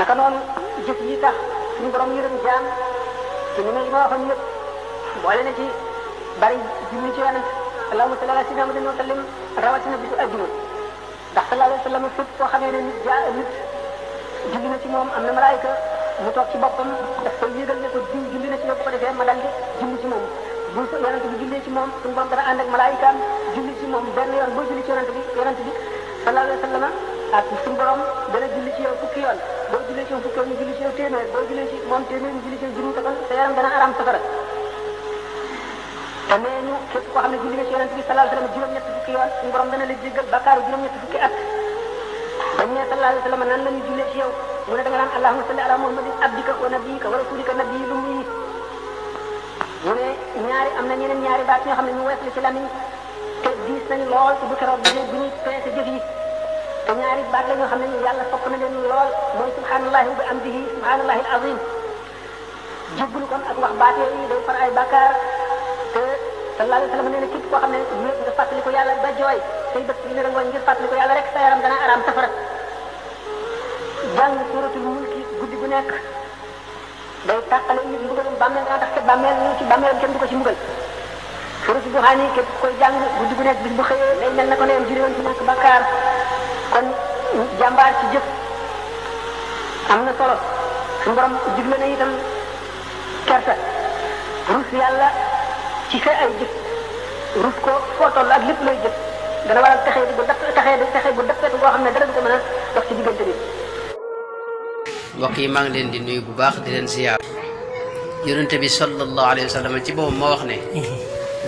naka noonu jëf yi tax suñu borom yërëm jaam ci ni ma waxoon yëpp boole na ci bari julli ci yonent allahumma salli ala sayyidina Muhammadin wa sallim rawatina bisu àjjuma ndax sallallahu alayhi wa sallam fépp koo xamee ne nit julli na ci moom am na malaayika mu toog ci boppam daf koy yëgal ne ko diw julli na ci yow bu ko defee ma daldi julli ci moom bu yonent bi jullee ci moom suñu borom dana ànd ak malaayikaam julli ci moom benn yoon boo julli ci yonent bi sallallahu alayhi wa sallam ak suñu borom dana julli ci yow fukki yoon boo jullee ci yow fukki yoon ñu julli ci yow téeméer boo jullee ci moom téeméer ñu julli ci yow junni kon sa yaram dana aram safara te nee ñu képp koo xam ne julli nga ci yonent bi sallallahu alayhi wa sallam juróom-ñetti fukki yoon suñu borom dana la jéggal bakkaaru juróom-ñetti fukki at dañ ne sallallahu alayhi wa sallam nan la ñuy jullee ci yow mu ne da nga naan allahumma salli ala muhammadin abdika wa nabiyika wa rasulika nabiyil ummi mu ne am na ñeneen ñaari baat ñoo xam ne ñu wees la ci lamiñ te diis nañu lool te bu keroog bi ñuy peese jëf yi te ñaari baat la ñoo xam ne yàlla sopp na leen lool mooy subhanallahi wa bihamdihi subhanallahi alazim jéggalu kon ak wax baat yooyu day far ay bakkaar te sallallahu alayhi wa sallam nee na képp koo xam ne ñëpp nga fàttali ko yàlla ba jooy say bët yi ne rangooñ ngir fàttali ko yàlla rek sa yaram dana araam safara jàng suratul mulki guddi gu nekk day tàqale nit mbugalum bàmmeel dana tax te bàmmeel ci bàmmeelam kenn du ko ci mbugal suratul duxaani képp koy jàng guddi gu nekk bis bu xëyee day mel na ko neen juri woon ci nekk bakkaar kon jàmbaar ci jëf am na solo suñu borom digle na itam kersa rus yàlla ci sa ay jëf rus ko foo toll ak lépp lay jëf dana waral texee bu dappetu boo xam ne dara du ko mën a dox ci diggante bi. mbokk yi maa ngi leen di nuyu bu baax di leen ziyaar yonente bi sallallahu alayhi wa sallam ci boppam moo wax ne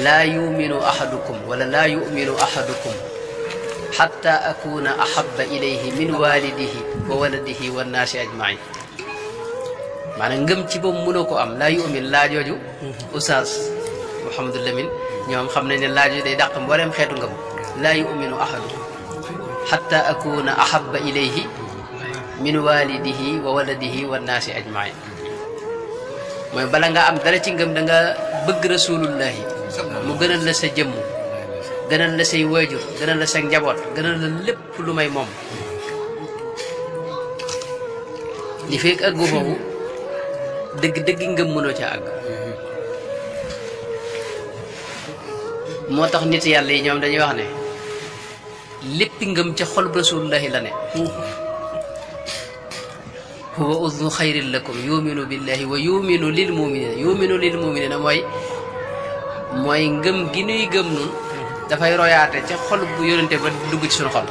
laa yuminu ahadukum wala laa yuminu ahadukum xatta akuna ahaba ilayhi min walidihi wa waladihi wa naasi ajmain maanaam ngëm ci boobu mënoo ko am laa yumin laa jooju oustaz Mouhamadou Lamine ñoom xam nañ ne laaj yi day dàq mbooleem xeetu ngëm laa yuminu ahadukum xatta akuna ahaba ilayhi min walidihi wa waladihi wa naasi ajmain mooy bala nga am dara ci ngëm da nga bëgg rasulullahi mu gënal la sa jëmm gënal la say waajur gënal la sa njaboot gënal la lépp lu may moom li fekk àggu foofu dëgg-dëgg ngëm mënoo ca àgg moo tax nit yàlla yi ñoom dañuy wax ne léppi ngëm ca xolub rasulullahi la ne huwa udnu xayrin lakum yuminu billahi wa yuminu lil muminina mooy ngëm gi nuy gëm nun dafay royaate ca xol bu yonente ba dugg ci suñu xol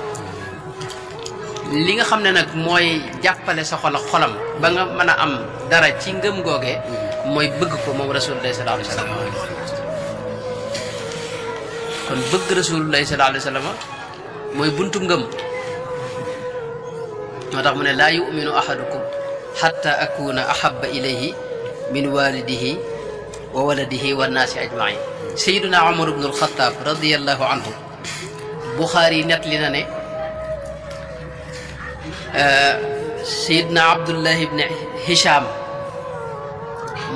li nga xam ne nag mooy jàppale sa xol ak xolam ba nga mën a am dara ci ngëm googee mooy bëgg ko moom rasulullahi sallallahu alayhi wa sallam kon bëgg rasulullahi sallallahu alayhi wa sallam mooy buntu ngëm moo tax mu ne laa yuminu ahadukum xatta akuna ahaba ilayhi min walidihi wa waladihi wa naasi ajmain sayiduna Umar ibnu alxataab radiallahu anhu Buxaari net li na ne sayiduna Abdullahi ibne Hisham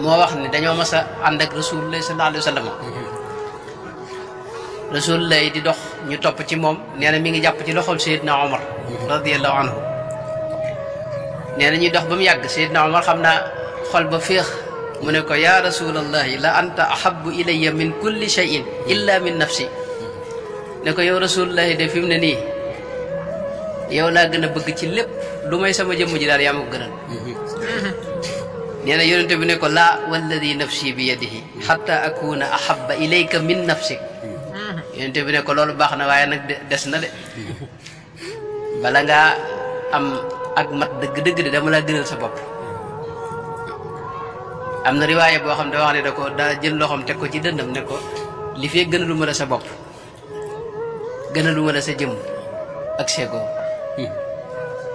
moo wax ne dañoo mas a ànd ak rasulullahi sallallahu alayhi wa sallam rasulullahi di dox ñu topp ci moom nee na mi ngi jàpp ci loxol sayiduna Umar radiallahu anhu nee na ñuy dox ba mu yàgg Seydina Omar xam naa xol ba féex mu ne ko yaa rasulallahi la anta ahabu ilayya min kulli shay'in illa min nafsi ne ko yow rasulullahi de fi mu ne nii yow laa gën a bëgg ci lépp lu may sama jëmm ji daal yaa ma ko gënal nee na yonente bi ne ko laa walladi nafsi bi yadihi xatta akuna ahaba ilayka min nafsik yonente bi ne ko loolu baax na waaye nag des na de bala ngaa am ak mat dëgg-dëgg de dama laa gënal sa bopp am na riwaaye boo xam ne wax ne da ko daa jël loxoom teg ko ci dëndam ne ko li fee gënalu ma la sa bopp gënalu ma la sa jëmm ak seegoo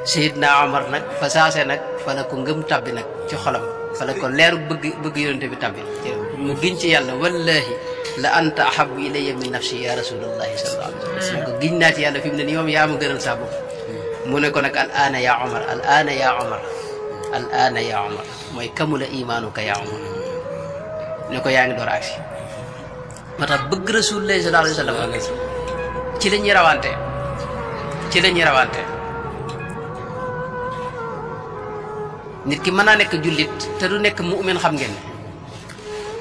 Seydina Omar nag fa saase nag fa la ko ngëm tabbi nag ci xolam fa la ko leeru bëgg yonente bi tabbi mu giñ ci yàlla wallahi la anta ahabu ilayya min nafsi ya rasulallahi sallallahu alayhi wa sallam ko giñ naa ci yàlla fi mu ne nii moom yaa ma gënal sa bopp mu ne ko nag al aana yaa Omar al aana yaa Omar al aana yaa Omar mooy kamula imaanuka yaa Omar ne ko yaa ngi door a agsi moo tax bëgg rasulullahi sallallahu alayhi wa sallam ci la ñuy rawante nit ki mën naa nekk jullit te du nekk mu'min xam ngeen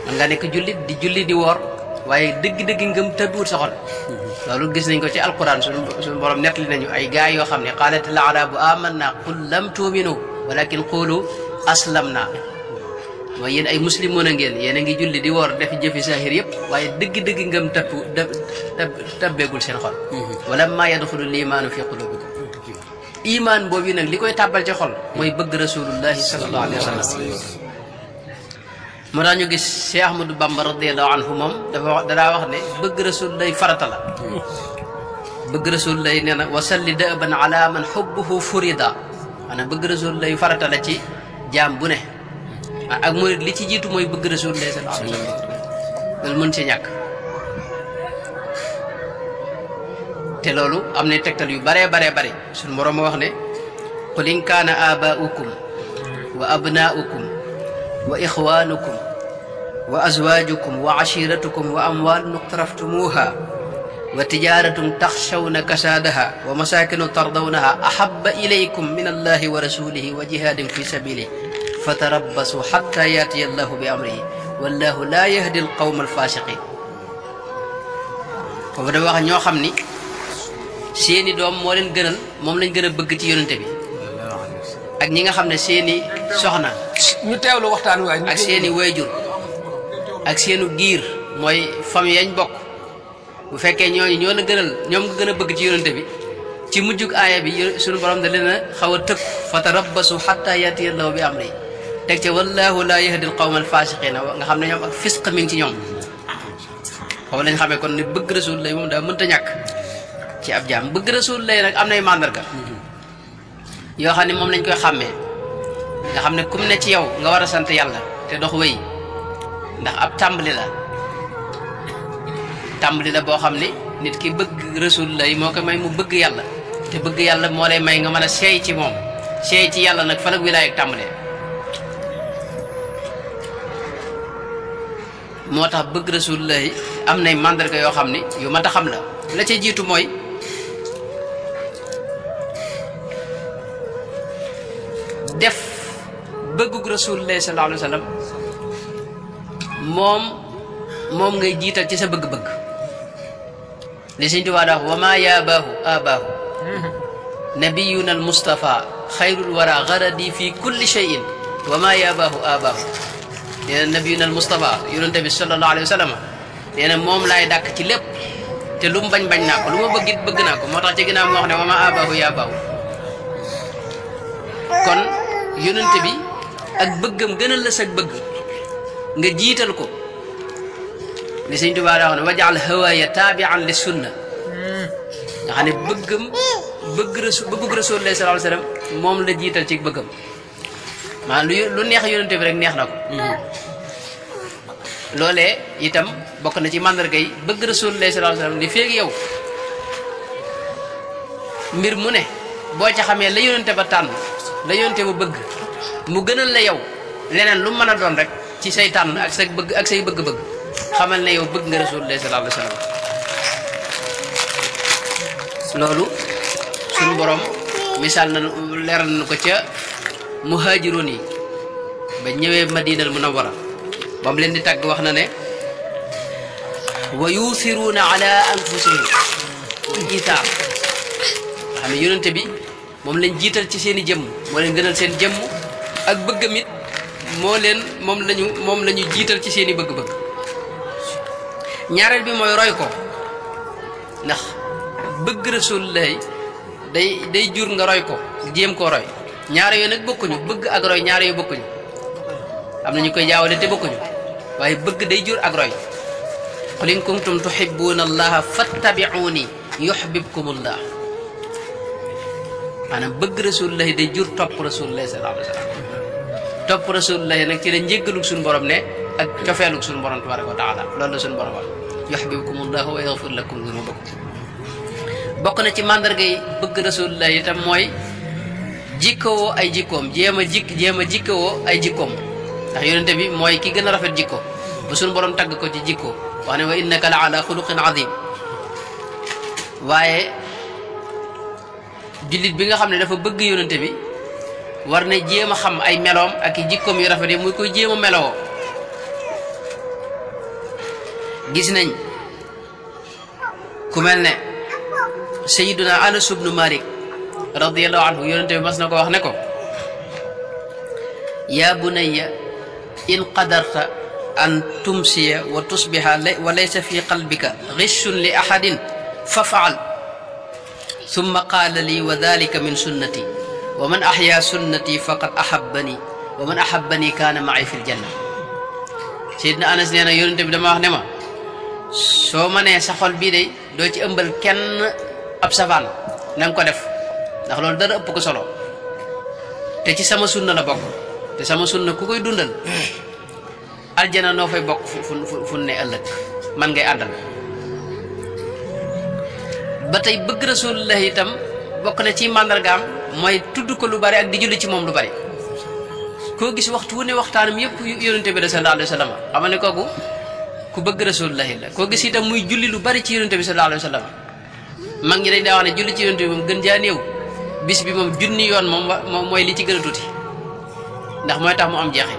man nga nekk jullit di julli di woor waaye dëgg-dëgg ngëm tëbbuwut sa xol loolu gis nañ ko ci alquran suñu borom nettali nañu ay gaay yoo xam ne qaalatil a'raabu aamanna qul lam tu'minu walakin qulu aslamna mooy yéen ay muslimoon a ngeen yéen a ngi julli di woor def jëfi saahir yëpp waaye dëgg-dëgg ngëm tabbeegul seen xol wala maa yadxulu liimaanu fi qulubikum iman boobu nag li koy tàbbal ci xol mooy bëgg rasulullahi sallallahu alayhi wa sallam moo tax ñu gis Cheikh Ahmadou Bamba radiyallahu anhu moom danaa wax ne bëgg rasulullahi farata la bëgg rasulullahi nee na wasalli da'ban ala man hubbuhu furida maanaam bëgg rasulullahi farata la ci jaam bu ne ak murid li ci jiitu mooy bëgg rasulullahi sallallahu alayhi wa sallam loolu mën ci ñàkk te loolu am na tegtal yu baree bare suñu borom ma wax ne qul in kaana abaa'ukum wa abnaa'ukum wa ixwaanukum wa azwaajukum wa ashiratukum wa amwaalun iqtaraftumuuha wa tijaratun taxshawna kasaadaha wa masaakinu tardawnaha ahabba ilaykum min allahi wa rasulihi wa jihaadin fi sabilihi fatarabbasu xatta yaatiya allahu bi amrihi wallahu laa yahdi alqawma alfaasiqin foofu dafa wax ñoo xam ni seeni doom moo leen gënal moom lañ gën a bëgg ci yonente bi ak ñi nga xam ne seeni soxna ñu teewlu waxtaan waay ak seeni wayjur ak seenu giir mooy famille yañ bokk bu fekkee ñooñu ñoo la gënal ñoom nga gën a bëgg ci yonente bi ci mujjug aaya bi suñu borom da leen a xaw a tëkk fa tarabbasu xatta yatiya allahu bi amri teg ca wallahu laa yahdi al qawma al fasiqina nga xam ne ñoom ak fisq mi ngi ci ñoom foofu lañ xamee kon ne bëgg rasul lay moom daa mënta ñàkk ci ab jaam bëgg rasul lay nag am nay mandarga yoo xam ne moom lañ koy xàmmee nga xam ne kum ne ci yow nga war a sant yàlla te dox wéy ndax ab tàmbali la boo xam ne nit ki bëgg rasul lay moo ko may mu bëgg yàlla te bëgg yàlla moo lay may nga mën a seey ci moom seey ci yàlla nag fan ak wilaaya ak tàmbalee moo tax bëgg rasul lay am nay mandarga yoo xam ne yu mat a xam la ca jiitu mooy def bëggug rasulullah sallallahu alayhi wa sallam moom ngay jiital ci sa bëgg-bëgg li Sëñ Tuubaa daa wax wa maa yaabaahu abaahu nabiyuna al mustafa xayrul wara garadi fi kulli shay'in wa maa yaabaahu abaahu nee na nabiyuna al mustafa yonente bi sallallahu alayhi wa sallam nee na moom laay dàkk ci lépp te lu mu bañ naa ko lu ma bëgg it bëgg naa ko moo tax ci ginnaaw mu wax ne wa maa abaahu yaabaahu kon yonente bi ak bëggam gënal la sag bëgg nga jiital ko li Sëñ Tuubaa daa wax ne wajaal hawaaya taabian li sunna nga xam ne bëgg rasulullah sallallahu alayhi wa sallam moom la jiital ci bëggam maanaam lu neex yonente bi rek neex na ko loolee itam bokk na ci màndarga yi bëgg rasulullah sallallahu alayhi wa sallam li feeg yow mbir mu ne boo ca xamee la yonente ba tànn la yonente ba bëgg mu gënal la yow leneen lu mën a doon rek ci say tànn ak say bëgg ak say bëgg-bëgg xamal ne yow bëgg nga rasulullah sallallahu alayhi wa sallam loolu suñu borom misaal na leeral na ko ca muhaajiroon yi ba ñëwee madinal munawwara ba mu leen di tàgg wax na ne wa yuuthiruuna ala anfusihim itaar nga xam ne yonente bi moom lañ jiital ci seen i jëmm moo leen gënal seen jëmm ak bëggam it moom lañu jiital ci seen i bëgg-bëgg ñaareel bi mooy roy ko ndax bëgg rasulullahi day jur nga roy ko jéem koo roy ñaare yooyu nag bokkuñu bëgg ak roy ñaare yu bokkuñu am na ñu koy jaawale te bokkuñu waaye bëgg day jur ak roy qul in kuntum tuhibbuna allaha fattabi'uni yuhbibkumullah maanaam bëgg rasulullahi day jur topp rasulullahi sallallahu alayhi wa sallam topp rasulullahi nag ci la njéggalug suñu borom ne ak cofeelug suñu borom tabaraka wa taala loolu la suñu borom wax yuhbibkumullahu wa yaghfir lakum dunubakum bokk na ci mandarga yi bëgg rasulullahi itam mooy jikkowoo ay jikkoom jéem a jikkowoo ay jikkoom ndax yonente bi mooy ki gën a rafet jikko ba suñu borom tagg ko ci jikko wax ne wa innaka la ala xuluqin azim waaye jullit bi nga xam ne dafa bëgg yonente bi war na jéem a xam ay meloom ak i jikkoom yu rafet yi muy koy jéem a melowoo gis nañ ku mel ne Sayyiduna Anas ibnu Malik radiyallahu anhu yonente bi mas na ko wax ne ko yaa bunayya in qadarta an tumsiya wa tusbiha wa laysa fi qalbika ghishun li ahadin faf'al thumma qaala li wa dhalika min sunnati wa man ahya sunnati faqad ahabbani wa man ahabbani kaana ma'i fil janna. Sayyidina Anas nee na yonente bi dama wax ne ma soo ma nee sa xol bii de doo ci ëmbal kenn ab safaan na nga ko def ndax loolu dara ëpp ko solo te ci sama sunna la bokk te sama sunna ku koy dundal aljana noo fay bokk fu ne ëllëg man ngay àndal. ba tey bëgg rasulullah itam bokk na ci màndargaam mooy tudd ko lu bari ak di julli ci moom lu bari koo gis waxtu wu ne waxtaanam yëpp yonente bi sallallahu alayhi wa sallam xamal ne kooku ku bëgg rasulullah la koo gis itam muy julli lu bari ci yonente bi sallallahu alayhi wa sallam mag ñi dañ daa wax ne julli ci yonente bi moom gën jaa néew bis bi moom junni yoon moom mooy li ci gën a tuuti ndax mooy tax mu am jeexi